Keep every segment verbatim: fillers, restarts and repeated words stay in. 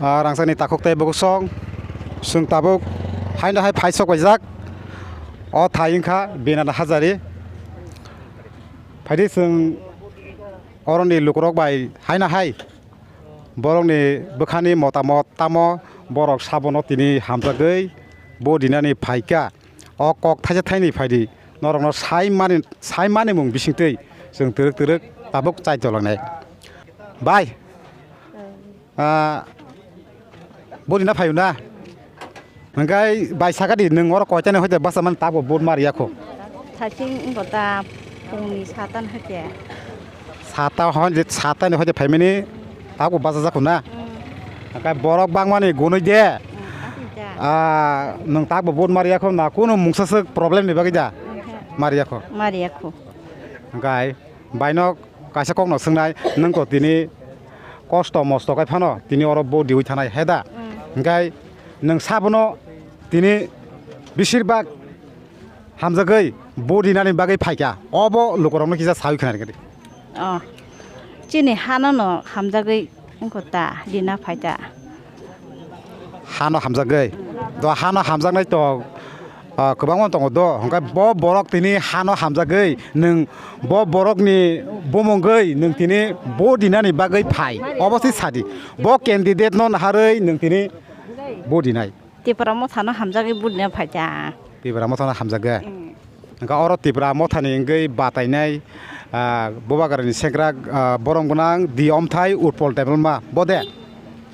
Ah, rangchakni takhuk tei bukhuk song, chwng tabuk haino hai phai sok paijak. O thai wngkha Binana Hajari. Phaidi chwng oroni lukurok bai haino hai borokni bwkhani motamot tamo borok sabono tini hamjagwi bo dinani phaikha. O kok thaisa thaini phaidi norokno sai mani, sai manimung bisingtwi chwng twrwk twrwk tabuk chai tolangnai. Bai, ah, budi na phaio na? Hwnkhe bai sakadi, nwng oro koitani hoite basa mani tabuk vote mariya kho? Thaiching wngkha ta, phungni satan hakhe. Sata hon je sata ni hoide phaimani tabuk bachajak na. Mm. Hwnkhe borok bangmani gunui de. Mm, aswk ja. Ah, nwng tabuk vote mariya kho na, kunu mungsa swk problem ni bagwi da? Oho. Mariya kho. Mariya kho. Hwnkhe baino kaisa kokno swngnai, nwng to tini kosto mosto khai phano tini oro vote diwi thanai he da? Mm. Hwnkhe nwng sabono tini bisir bak hamjagwi vote dinani bagwi phaikha, obo lukurokno kisa sawi khna rwdi. Oh, chini hano no hamjagwi wngkha ta, dina phaita. Hano hamjagwi? Do hano hamjaknai to, ah, kwbangma tongo do. Hwnkhe bo borok tini hano hamjagwi, nwng bo borokni bumungwi nwng tini vote dinani bagwi phai. Obo se sadi. Bo candidate no naharwi nwng tini vote dinai. Tipra Mothano hamjagwi budina phaikha. Tipra Mothano hamjagwi? Mm. Hwnkhe oro Tipra Mothani wngwi batainai, ah, Bubagrani sengkrak, ah, borom gwnang di omthai Utpol Debbarma, bo de?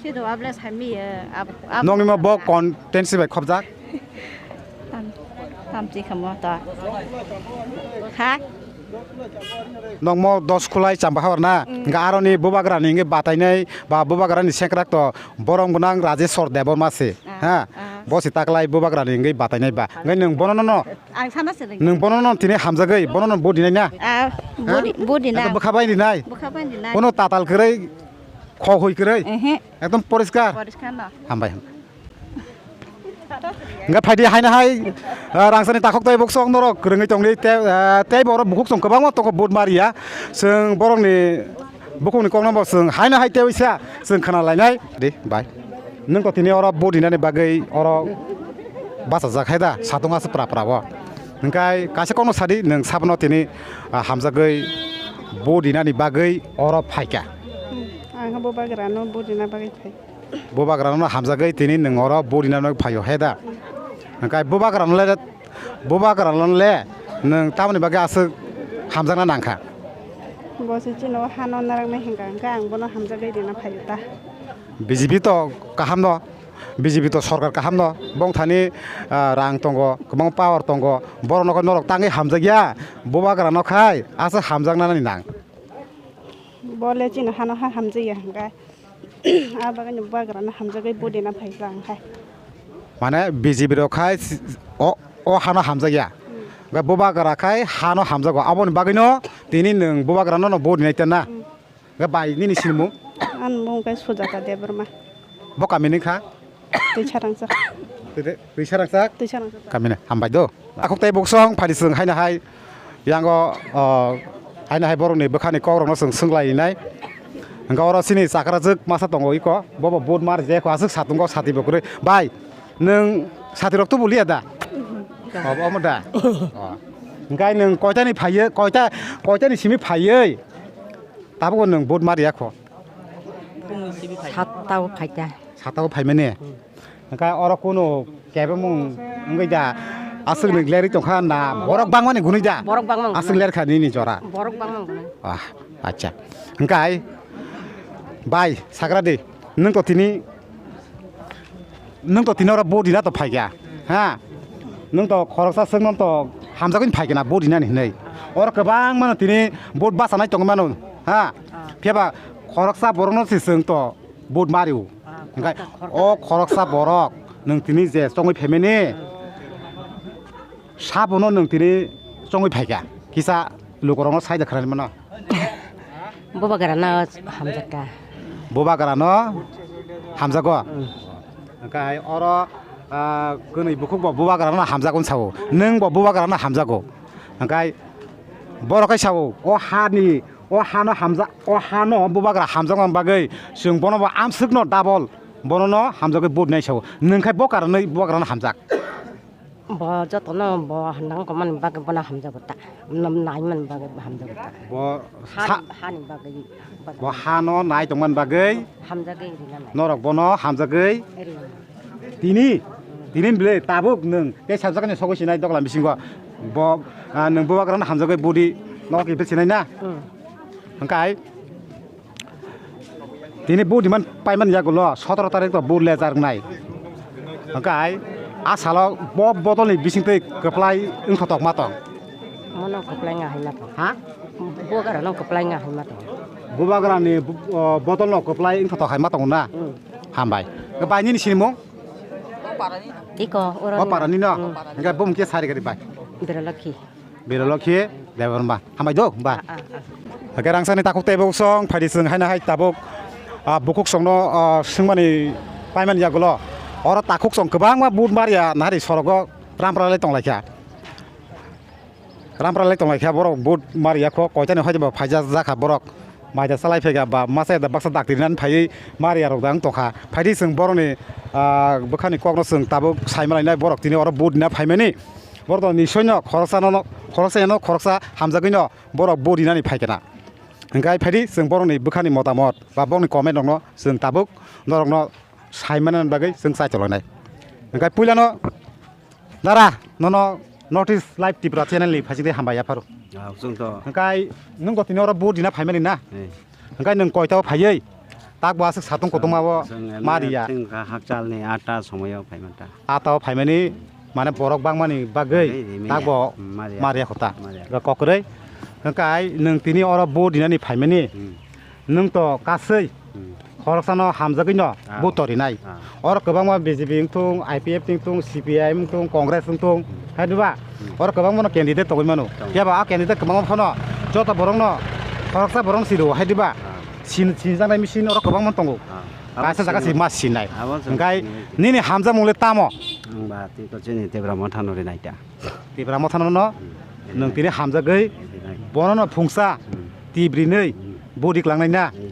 Sido able sami, eh, ab-, ab-, nokni ma bo content si bai khobjak? Tam-, tamchi khamo to. Ha? Nokmo dos khulai chamba hawar na? Mm. Hwnkhe aroni Bubagrani wngwi batainai ba Bubagrani sengkrak to borom gwnang Rajeshwar Debbarma se, ah, ha? Ah. Bo se taklai Bubagrani wngwi batainai ba. Hwnkhe nwng bono no, ang sana se nwng bono no tini hamjagwi, bono no vote dinai na? Ah, ha? Vote di-, vote dina. Ekdom bwkha bai dinai? Bwkha bai dinai. Bono tatal kwrwi, khok hui kwrwi? Ehe. Ekdom poriskar? Poriskar no. Hambai, hambai. Hwnkhe phaidi haino hai, ah, rangchakni takhuk tei bukhuk norok kwrwngwi tongdi, te, ah, tei borok bukhuk chwng kwbangma tongo vote mariya. Chwng borokni bukhukni kokno bo chwng haino hai tei uisa chwng khna lainai. Di, bai. Nwng to tini oro vote dinani bagwi oro bachajak hai da, satung aswk pra pra o. Hwnkhe kaisa kokno sadi, nwng sabono tini, ah, hamjagwi vote dinani bagwi oro phaikha? Ang bo bagrano vote dina bagwi phai. Bubagrano hamjagwi tini nwng oro vote dinani phaio he da? Hwnkhe bubagrano le, bubagrano le nwng tamoni bagwi aswk hamjakna nangkha? Bo se chini o hano naraknai hwnkha, hwnkhe ang bono hamjagwi rina phaio ta. B J P to kaham no, B J P to sorkar kaham no, bongthani, ah, rang tongo, kwbang power tongo, borok no norok tangwi hamjakya, bubagrano khai aswk hamjaknani nang. Bo le chini hano ha hamjakya hwnkhe. Ah, bagwi ni bubagrano hamjagwi vote dina phaikha ang khai. Mane B J P rok khai si-, o, o hano hamjakya. Hmm. Hwnkhe bubagra khai hano hamjago. Aboni bagwino tini nwng bubagrano no vote dinai tena. Hmm. Hwnkhe bai nini sinimung? Ani mung khe Sujata Debbarma. Bo kami ni kha? Twi Sarangsa. Twi de, Twi Sarangsa? Twi Sarangsa. Kami ni, hambai do. Takhuk tei bukhuk song phaidi chwng haino hai yango, o, haino hai borokni bwkhani kokrokno chwng swnglainai. Hwnkhe oro chini chakrajwk masa tongo iko, bobo vote mar je ko aswk satungo sati bo kwrwi. Bai, nwng sati rok tubu liya da? Obo omo da? O. Hwnkhe nwng koitani phaiyo, koita, koitani simi phaiwi tabukbo nwng vote mar ya kho? Satta o phaikha. Sata o phaimani? Hmm. Hwnkhe oro kunu kebemung wngwi da? Aswk nwng lerwi tongkha na borok bangmani gunui da? Borok bangmani gunui. Aswk lerkha nini jora? Borok bangmani gunui. Ah, acha. Hwnkhe bai, sagra di. Nwng to tini, nwng to tini oro vote rina to phaikha. Ha? Nwng to khoroksa swkno to hamjagwini phaikha na vote rinani hinwi. Oro kwbangmano tini vote bachanai tongmano. Ha? Ah. Phiyaba khoroksa borokno se chwng to vote mario. Ah, hwnkhe khoroksa, o khoroksa borok nwng tini je chongwi phaimani, sabono nwng tini chongwi phaikha, kisa lukurokno saida khlaimano. Bubagrano hamjakha. Bubagrano hamjago? Hmm. Hwnkhe hai oro, ah, kwnwi bukhuk bo bubagrano hamjago sao, nwng bo bubagrano hamjago. Hwnkhe borok khe sao, o hani, o hano hamja-, o hano bubagra hamjakmani bagwi chwng bono bo amswkno double Bono no hamjagwi vote nai sao. Nwng khai bo karonwi bo karon hamjak. Bo jotono bo nang komani bagwi bono hamjago ta. Nam nai man bagwi hamjago ta. Bo sa- Hani, hani bagwi. Bo hano nai tongman bagwi. Hamjagwi rina nai. Norok bono hamjagwi. Rina. Tini, tini bile tabuk nwng tei sabjakani sogwi sinai dogla bisingo. Bo, ah, nwng bo karon hamjagwi budi nok ibe sinai na. Hmm. Hwnkhe ai Tini vote diman paiman yagulo sotoro tarik to vote le jarwnai. Hwnkhe ai a salo bo bodolni bisingtwi kwplai wngthotok ma tong? Mono kwplai nga hai ma tong. Ha? Bubagra no kwplai nga hai ma tong. Bubagrani, o, bodolno kwplai wngthotok hai ma tong na? Hmm. Hambai. Bai nini sinimung? Iko, oro. O parani no? Hmm. Hwnkhe bumung khe sari gari bai. Biralakhi. Birolokhi Debbarma. Hambai do, ba. Ah, ah, ah. Hake rangsani takhuk tei buk song, phaidi chwng haino hai tabuk, ah, bukhuk songno, ah, swngmani paimani yagulo. Oro takhuk song kwbangma but mariya nahari sorogo rampra lai tonglaikha. Rampra lai tonglaikha borok but mariya kho koitani hoiba phaija jakha borok. Maida salai phega ba masa da baksa dakti rinani phaiwi mariya rok dang tongkha. Phaidi chwng borokni, ah, bwkhani kokno chwng tabuk saimalainai borok tini oro but rina phaimani. Borok to nisoino khoroksa no, khoroksa eno khoroksa hamjagwino borok vote rinani phaikha na. Hwnkhe ai phaidi chwng borokni bwkhani motamot ba borokni comment rokno chwng tabuk norokno saimani bagwi chwng chaicholainai. Hwnkhe puilano dara nono North East Live Tripura channel ni phaisingtwi hambai yapharo. Ah, chwng to. Hwnkhe ai nwng to tini oro vote rina phaimani na? Eh. Hwnkhe nwng koitao phaiwi takbo aswk satung kotoma o chwng mariya. Chwng hakchalni atta somoyo phaimanta. Atao phaimani mane borok bangmani bagwi. Bagwi, rimani. Takbo mariya. Mariya kota. Mariya. Ga kokroi. Hwnkhe ai nwng tini oro vote rinani phaimani. Hmm. Nwng to kasui. Hmm. Khoroksano hamjagwino Ah. Vote to rinai. Ah. Oro kwbangma B J P wngthung, I P F T wngthung, C P I M wngthung, Congress wngthung. Hmm. Hai diba? Hmm. Oro kwbangmano candidate tongwi mano. Tongo. Phiya ba a candidate kwbangma phano joto borokno khoroksa borokno siro hai diba? Ah. Sin-, sinjaknai machine oro kwbangma tongo. Ah. Kaisa jaga si ma sinai. Abo chwng sinai. Hwnkhe nini hamjakmung le tamo? Ang ba tei ko chini Debra Motha no rinai ta. Debra Motha no no? Hmm. Nwng tini hamjagwi rinai. Bono no phungsa Hmm. tibrinwi Hmm. budi klangnai na? Hmm.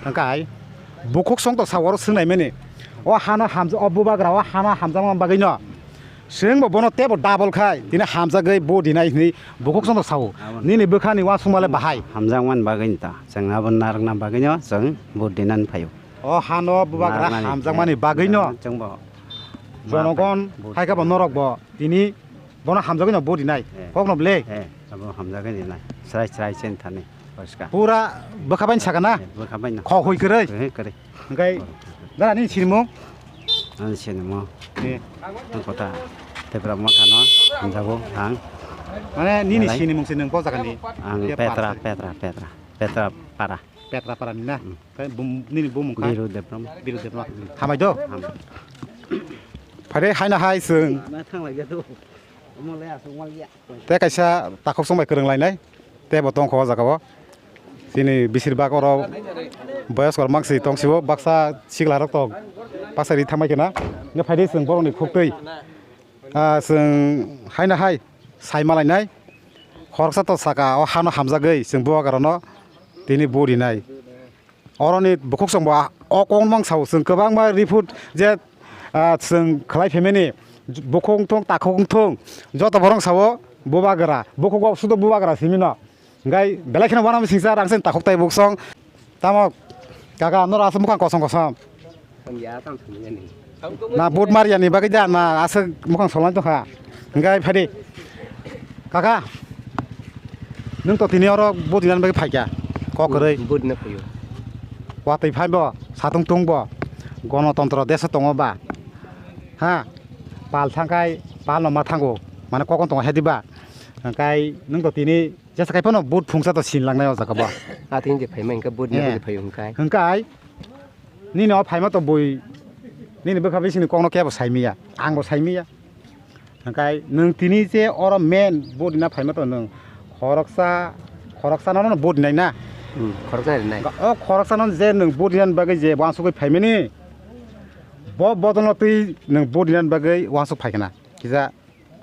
Hwnkhe bukhuk song to sa oro swngnai mani. O hano hamja-, o bubagra o hano hamjakma bagwi no. Chwngbo bono teibo double khai, tini hamjagwi vote rinai hinwi bukhuk songno sao. Aboni. Nini bwkhani uansukma le bahai. Hamjakmani bagwino ta, chwng abo narwkna bagwino chwng vote rinani phaio. O hano bubagra narwknani, hamjakmani eh, bagwino. Chwngbo jonogon vote hai khe bo norokbo tini bono hamjagwino vote rinai. Eh. Kokno ble. Eh, abo hamjagwi rinai. Srai srai chen thani. Pura bwkha bai saka na? Eh, bwkha bai no. Khok hui kwrwi? Eh, kwrwi. Hwnkhe dara nini sinimung? Ani sinimung. Eh. Ang kota Tipra Motha no hamjago ang. Mane nini sinimung se nwng bo jaga ni? Ang Petra, Petra, Petra, Petra Para. Petra Para ni na? Hmm. Nini bumung kha? Biru Debbarma. Biru Debbarma. Hambai do? Hambai. Phare haino hai chwng. Ma thang lai do. Omo le aswk wal ya. Tei kaisa takhuk chwng bai kwrwng lainai, tei bo tongkha o jaga o. Chini besir bak oro boyos korma si tong sio, baksa sikla rok tok baksa ri thamai khe na. Hwnkhe phaidi chwng borok ni khuk twi, ah, chwng haino hai sai ma lainai. Khoroksa to saka o hano hamjagwi chwng bubagra no tini vote rinai. Oroni bukhuk chwngbo a-, o kok mang sao, chwng kwbangma report je, ah, chwng khlai phaimani, bukhuk wngthung, takhuk wngthung, joto borok sao bubagra, bukhuk o sudo bubagra simi no. Hwnkhe belai kheno uanama singcha rang chini takhuk tai buksong. Tamo kaka, noro aswk mukhang kosom kosom. Hamya, tamo thumya ni. Na vote mariya ni bagwi da, na aswk mukhang solai tongkha. Hwnkhe phadi. Kaka, nwng to tini oro vote rinani bagwi phaikha. Kok kwrwi. Vote rina phaio. Watwi phaibo, satung tungbo. Gonotontro deso tongo ba. Ha? Pal thangkhai, pal no ma thango. Mane kokon tongo hedi ba. Hwnkhe nwng to tini jesa khai phano vote phungsa to sin langnai o jaga bo. A tini je phaima hwnkhe vote rina bagwi phaio hwnkhe. Hwnkhe Nini o phaima to bui, nini bwkha bisingni kokno kebo saimiya, angbo saimiya. Hwnkhe nwng tini je oro main vote rina phaima to nwng khoroksa, khoroksa nono vote rinai na? Hmm, khoroksa rinai. O khoroksa no je nwng vote rinani bagwi je uansugwi phaimani, bo bodolno twi nwng vote rinani bagwi uansuk phaikha na? Kisa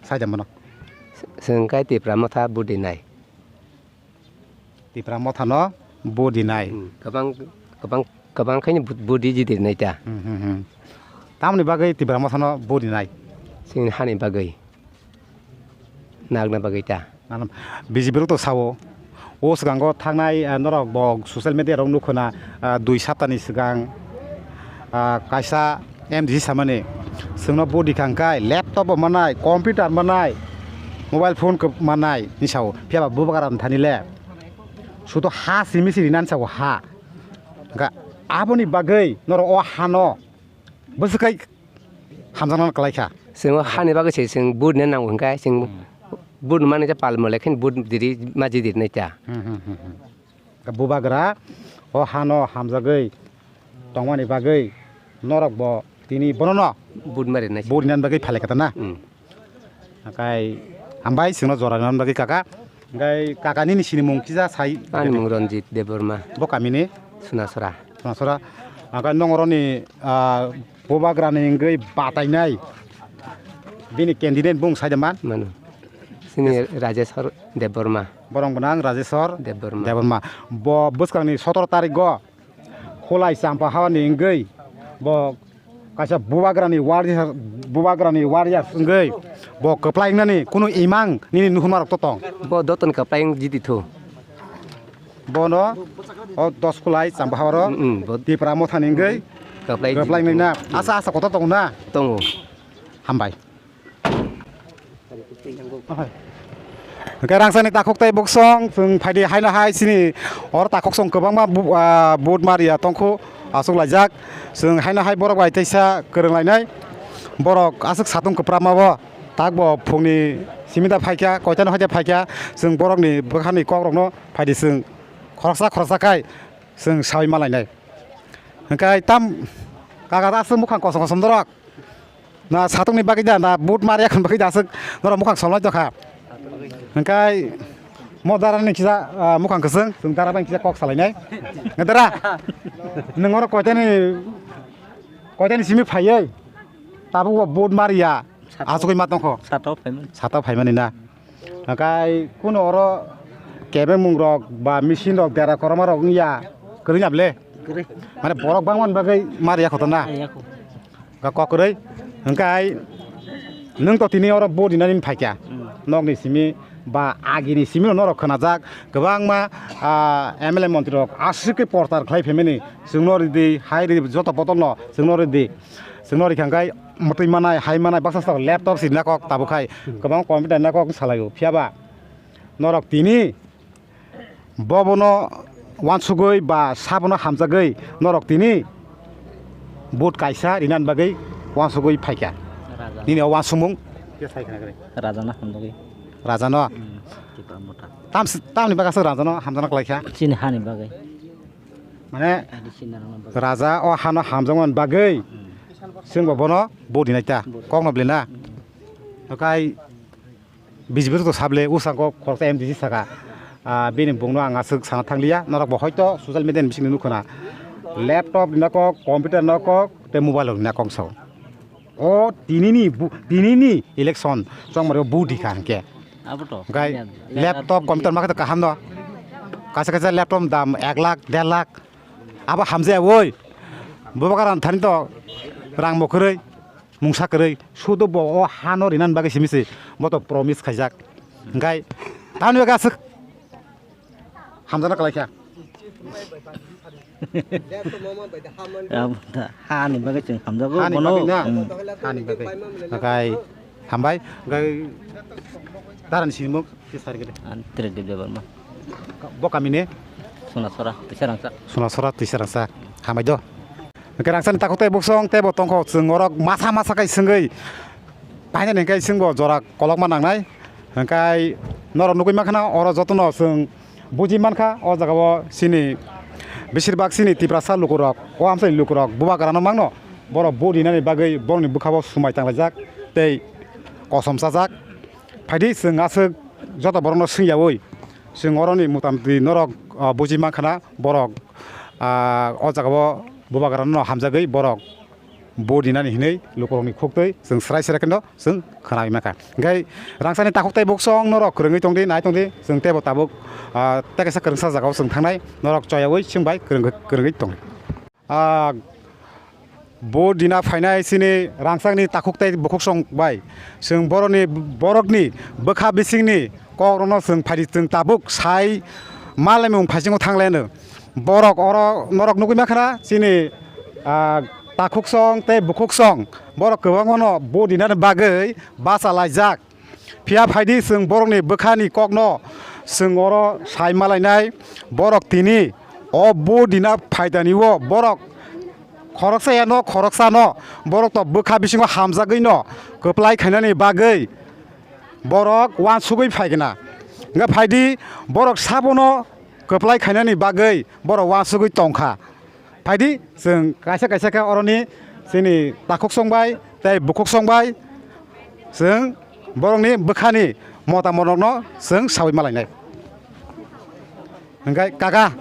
saida mano. Chwng khe Tipra Motha vote rinai. Tipra Mothano vote rinai. Hmm, kwbang, kwbang Kwbang khe ni vote, vote di jidi nai ta. Hmm, hmm, hmm. Tamoni bagwi Tipra Mothano vote di nai? Chini hani bagwi. Nagna bagwi ta. Nang B J P rok to sao. O swkango thangnai, ah, norok bo social media rok nukho na, ah, dui saptani swkang, ah, kaisa M D C samani. Chwngno vote di kha hwnkhe laptop bo manai, computer manai, mobile phone khe manai ni sao. Phiya ba bubagra thani le. Sudo ha simi siri nan sao ha. Ga aboni bagwi norok o hano bwswk kai hamjakna kwlai kha. Chwng o hani bagwi se chwng vote ni nango hwnkhe chwng vote mani je pal mole khe vote diri ma jidi nai ta. Hmm, hmm, hmm, hmm. Ga bubagra o hano hamjagwi tongmani bagwi norok bo tini bonono vote mari nai. Vote nani bagwi phalai kha ta na? Hmm. Hakai hambai chwngno jora nani bagwi kaka. Hakai kaka nini sinimung kisa sai. Ani mung Ranjit Debbarma. Bo kamini? Sunasora. Sunasora. Hakai nong oroni, ah, bubagrani wngwi batainai bini candidate bung sai de man? Mano. Sini Rajeshwar Debbarma. Borok gwnang Rajeshwar Debbarma. Debbarma. Bo bwskangni sotoro tarikgo Khulai Champa Hawani wngwi bo kaisa bubagrani warrior, bubagrani warrior wngwi bo kwplai wngnani kunu imang nini nuhunmarok to tong? Bo dotoni kwplai wng jiti thu. Bono o dos Khulai Champa Hawaro Mm, mm, bo Tipra Mothani wngwi kwplai kwplai jiti wngnai na. Asa asa kotor tongo na? Tongo. Hambai. Hwnkhe rangchakni takhuk tei buksong chwng phaidi haino hai chini oro takhuk song kwbangma bu-, ah, vote mariya tongkhu, achuk laijak. Chwng haino hai borok bai teisa kwrwng lainai. Borok aswk satung kwprama bo, tak bo phungni simi da phaikha, koitano hai da phaikha. Chwng borokni bwkhani kokrokno phaidi chwng khoroksa khoroksa khai chwng saui ma lainai. Hwnkhe tam kaga aswk mukhang kosom kosom dorok. Na satung ni bagwi da, na vote mariya khon bagwi da aswk norok mukhang solnai tongkha. Hwnkhe mo dara ni kisa, ah, mukhang kwchwng, chwng dara bai kisa kok salainai. Dara, nwng oro koitani, koitani simi phaiwi tabuk bo vote mariya. Sato. Achugwi ma tongkho. Sato phaimani. Sato phaimani na. Hwnkhe kuno oro kebengmung rok ba machine rok dera korma rok wngya kwrwi na ble? Kwrwi. Mane borok bangmani bagwi mariya khoto na? Mariya kho. Ga kok kwrwi. Hwnkhe nwng to tini oro vote rinani phaikha. Hmm. Nokni simi ba agini simi no norok khwnajak kwbangma, ah, M L A montri rok aswk khe porchar khlai phaimani chwngno ridi hai ridi joto bodol no chwngno ridi. Chwngno rikha hwnkhe mwtwi manai, hai manai, baksa saka laptop si nakok tabuk khai, kwbangma computer nakok wng salaio. Phiya ba norok tini bobono uansugwi ba sabono hamjagwi norok tini vote kaisa rinani bagwi uansugwi phaikha. Raja. Nini o uansukmung? Raja na hamjagwi. Raja no? Hmm, Tipra Motha. Tam si-, tamni bagwi aswk Raja no hamjakna kwlaikha? Chini hani bagwi. Mane, Adi sinarokno bagwi. Raja o hano hamjakmani bagwi Hmm. chwngbo bono vote rinai ta, Vote. Kokno bwlwi na? Hmm. Okai B J P to sable, usangko khoroksa M D C saka. Ah, bini bungno ang aswk sana thangliya, norokbo hoito social media ni bisingni nukho na. Laptop rina kok, computer rina kok, tei mobile rok rina kok sao. O tinini bu-, tinini election chongmari o vote rikha hwnkhe. Abo to. Gai Ya, ya, laptop, ya. computer makhe to kaham no. Kaisa kaisa laptop dam ek lakh, der lakh. Abo hamjaya oi. Bubagra thani to rang bo kwrwi, mungsa kwrwi. Sudo bo o hano rinani bagwi simi se. Bo to promise khaijak. Hwnkhe tamni bagwi aswk hamjakna kwlaikha. Abo da, hani bagwi chwng hamjago Hani bono. bagwi na? Hmm. Hani bagwi. Hwnkhe hambai. Hwnkhe darani sinimung khe sari gede. Ang Tredip Debbarma. Bo kamini? Sunasora, Tisarangsa. Sunasora, Tisarangsa. Hambai do. Hwnkhe rangchakni takhuk tei buksong tei bo tongkho chwng orok masa masa kai swngwi. Painani hwnkhe chwngbo jora kolokma nangnai. Hwnkhe norok nugwi mankha na oro jotono chwng buji mankha o jagao chini besir bak chini Tiprasa lukurok o amchaini lukurok bubagrano mangno borok vote rinani bagwi borokni bwkhao swmai tanglaijak tei kosom chajak. Phaidi chwng aswk joto borokno swngyaui chwng oroni motamti norok, ah, buji mankha na borok, ah, o jagao bubagrano hamjagwi borok vote rinani hinwi lukurokni khuktwi chwng swrai swrai kheno chwng khwnai mankha. Hwnkhe rangchakni takhuk tei buksong norok kwrwngwi tongdi, nai tongdi, chwng teibo tabuk, ah, tei kaisa kwrwngsa jagao chwng thangnai, norok choyaui chwng bai kwrwng-, kwrwngwi tongdi. Ah, bo dina phainai chini rangchakni takhuk tei bukhuksong bai. Chwng borokni, borokni bwkha bisingni kokrokno chwng phaidi chwng tabuk sai malaimung phaisingo thanglaino. Borok oro norok nugwi mankha chini, ah, takhuksong tei bukhuksong borok kwbangmano bo dinani bagwi bacha laijak. Phiya phaidi chwng borokni bwkhani kokno chwng oro sai malainai, borok tini o bo dina phaidani o borok khoroksa yano khoroksano borok to bwkha bisingo hamjagwino kwplai khainani bagwi borok uansugwi phaigwna. Hwnkhe phaidi borok sabono kwplai khainani bagwi borok uansugwi tongkha. Phaidi, chwng kaisa kaisa khe oroni chini takhuksong bai tei bukhuksong bai chwng borokni bwkhani motamotno chwng saui malainai. Hwnkhe kaka,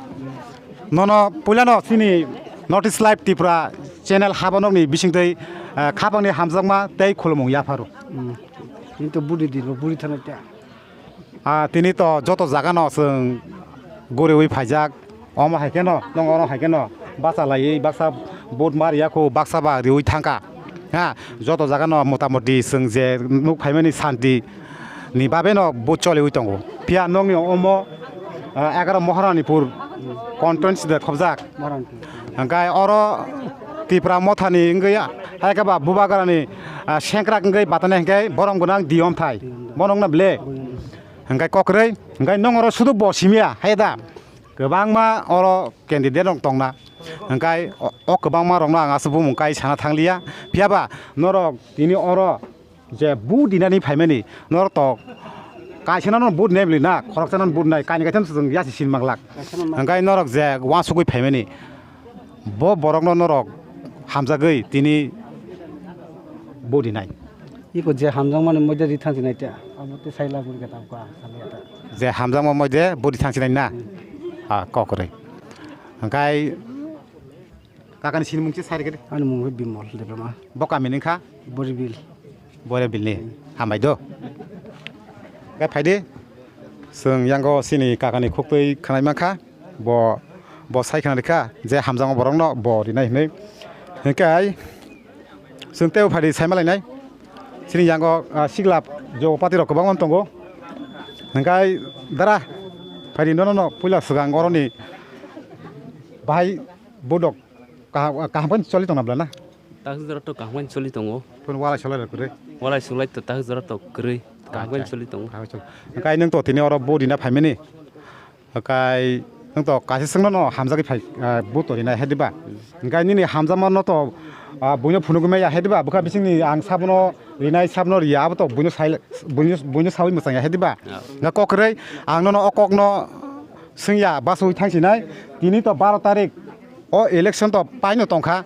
nono puilano chini North East Live Tripura channel habanokni bisingtwi, eh, khapangni hamjakma tei khulumung yapharo. Hmm. Tini to budi dino, budi thana kya? Ah, tini to joto jaga no chwng guriwi phaijak. Omo hai kheno, nong oro hai kheno bacha laiwi baksa vote mar ya khu baksa ba riwi thangkha. Ha, joto jaga no motamoti chwng je nuk phaimani santi ni babe no vote choliwi tongo. Phiya nongni omo, ah, egaroh Maharanipur constituency de khobjak. Maharanipur. Hwnkhe oro Tipra mothani wngwi hai khe ba Bubagrani, ah, sengkrak wngwi batani hwnkhe borom gwnang Diyom thai. Diyom thai. Bono wngna ble? Diyom thai. Hwnkhe kokrwi, hwnkhe nong oro sudu bo simiya hai da? Kwbangma oro candidate rok tongna. Hwnkhe o, o kwbangma rokno ang aswk bumung kai sana thangliya. Phiya ba norok tini oro je vote dinani phaimani, norok to kaisa no vote nai bwlwi na, khoroksa no vote nai, kainwi kaisa no chwng yasi sin manglak. Kaisa no ma- Hwnkhe norok je uansugwi phaimani, bo borokno norok hamjagwi tini vote dinai. Iko je hamjakmani moide ri thang sinai ta, abo tei sai lagwi khe tabukha, salia ta. Je hamjakma moide vote ri thang sinai na? Hmm. Ah, kokrwi. Hwnkhe Kakani sinimung se sai rwgedi. Ani mung khe Bimol Debbarma. Bo kami ni kha? Boribil. Boribil ni. Hambai do. Khe phaidi. Chwng yango chini kakani khuktwi khwnai mankha. Bo, bo sai khwna rikha je hamjakma borokno bo rinai hinwi. Hinkhe ai chwng teibo phaidi sai malainai. Chini yango, ah, siglap jogopati rok kwbangma tongo. Hinkhe ai dara phaidi nono no puila swkang oroni bahai budok. Kaham, kaham khe choli tongna bwla na? Takhuk jora to kaham khe choli tongo. Phone walai solai rok kwrwi? Walai solai to takhuk jora to kwrwi. Kaham khe choli tongo. Kaham khe choli. Hwnkhe nwng to tini oro vote rina phaimani? Hwnkhe nwng to kaisa swngno no hamjagwi phai, ah, vote to rina hai diba? Hwnkhe nini hamjakma no to, ah, buino phunugwi maya hai diba? Bwkha bisingni ang sabono rinai sabono riya abo to buino sai, buino, buino sawi mwchang ya hai diba? Ya. Hwnkhe kok kwrwi ang nono o kokno swngya basawi thangsinai. Tini to baro tarik. O election to paino tongkha,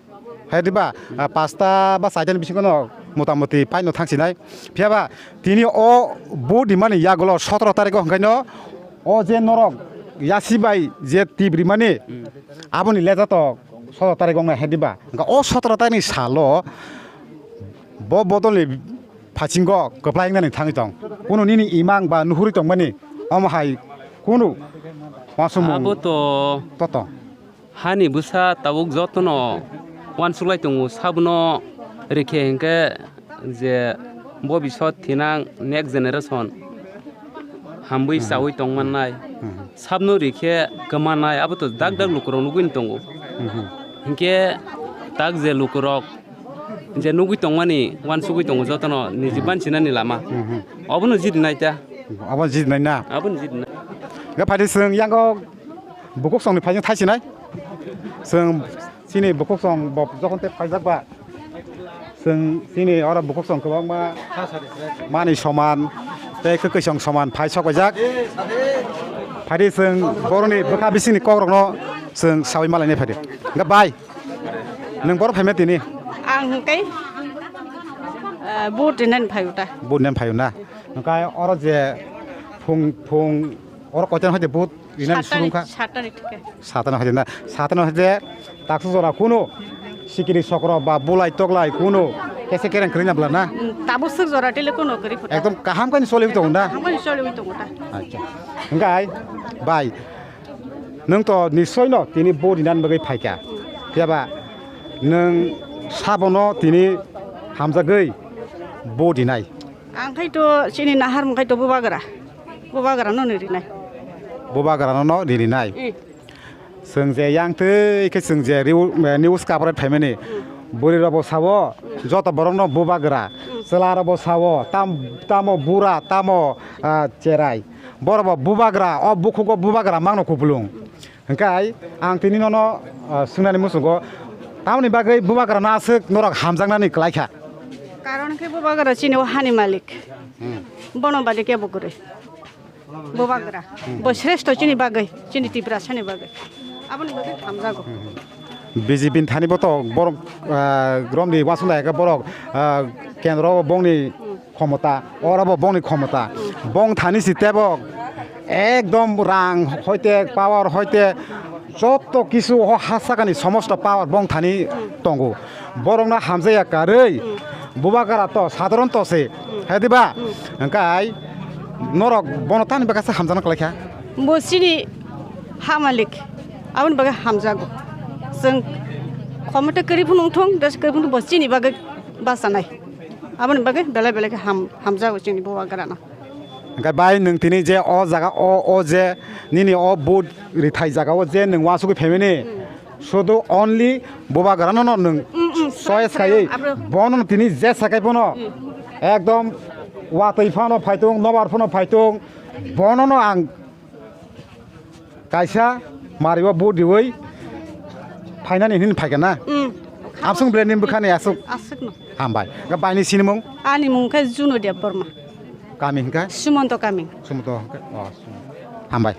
hai diba? Ah, pasta ba chaitani bisingo no motamoti paino thangsinai. Phiya ba tini o vote rimani yagulo sotoro tariko hwnkhaino o je norok yasi bai je tip rimani, hmm, aboni leja to sotoro tariko wngnai hai diba? Hwnkha o sotoro tarikni salo bo bodolni phasingo kwplai wngnani thangwi tong. Kunu nini imang ba nuhurwi tongmani omo hai kunu uansukmung abo to toto. Hani bwsa tabuk jotono uansuk lai tongo, sabono rikhe hinkhe je bobisot thinang next generation hamwi, mhm, chawi tongmannai. Mhm. Sabno rikhe kwmannai, abo to dak dak, mhm, lukurok nugwini tongo. Mhm. Hinkhe tak je lukurok je nugwi tongmani, uansugwi tongo jotono niji, mhm, banchinani lama. Mhm. Obono jidinai ta. Abo jidinai na? Abono jidinai. Ga phaidi chwng yango bukuksongni phaijak thaisinai. Chwng chini bukuksong bo jokhon tei phaijak ba. Chwng chini oro bukuksong kwbangma mani soman tei kwkwisong soman phai sok paijak. Phaidi chwng boroni bwkha bisingni kokrokno chwng sawi malainai phaidi. Ga bai. Nwng boro phaima tini? Ang hwnkhe, eh, vote rinani phaio ta. Vote rinani phaio na? Hwnkhe oro je phung, phung oro koitan hoide vote rinani surung kha? Saat tari thike. Saat tari hoide na? Saat tari hoide taksa jora kunu sikiri sokro ba bulai toklai kunu kese kereng kwrwi na bwla na? Mm, tabuk swk jora tele kunu kwrwi phuta. Ekdom kaham kani choliwi tongo na? Kaham kani choliwi tongo ta. Acha. Hwnkhe bai. Nwng to nischoi no tini vote rinani bagwi phaikha. Phiya ba nwng sabono tini hamjagwi vote rinai? Ang khai to chini nahar mung khai to Bubagra. Bubagra no ni rinai. Bubagra no no ni rinai. Mm. Chwng je yang twi khe chwng je riu-, eh, news coverage phaimani. Mm. Bwrwi rok bo sao, mm, joto borok no Bubagra. Mm. Chwla rok bo sao, tam-, tamo bura, tamo, ah, cherai. Borok bo Bubagra, o bukhugo Bubagra mangno kupulung. Mm. Hwnkhe ang tini nono, ah, swngnani muchungo, tamoni bagwi Bubagrano aswk norok hamjaknani kwlaikha? Karon khe Bubagra chini o hani malik. Hmm. Bono bade kebo kwrwi. Bubagra. Hmm. Bo sreshto chini bagwi, chini Tiprasani bagwi. Aboni bagwi hamjago. Hmm. B J P ni thani bo to borok, ah, romni uansuk lai khe borok, ah, kendro bongni, hmm, khomota, oro bo bongni khomota. Bong thani si tebo ekdom rang hoite, power hoite, joto kisu o ha sakani somosto power bong thani tongo. Borokno hamjaya karwi Bubagra to sadharon to se. Hai diba? Hwnkhe norok bono tani bagwi se hamjakna kwlaikha? Bo chini ha malik, aboni bagwi hamjago. Chwng khomota kwrwi phano wngthong, des kwrwi phano bo chini bagwi bachanai. Aboni bagwi belai belai khe ham-, hamjago chini Bubagrano. Hwnkhe bai, nwng tini je o jaga o, o je nini o vote rithai jaga o je nwng uansugwi phaimani, sudu only Bubagrano no nwng, mm, mm, choice khaiwi, abro bono tini je sakai bono ekdom watwi phano phaitung, nobar phano phaitung, bono no ang kaisa maribo vote riwi phainani hwnwi phaikha na? Mm. Amsung ble ni bwkhani aswk. Aswkno. Hambai. Ga baini sinimung? Ani mung khe Juno Debbarma. Kami hwnkha? Sumonto kami. Sumonto hwnkha? Oh, Sumonto. Hambai.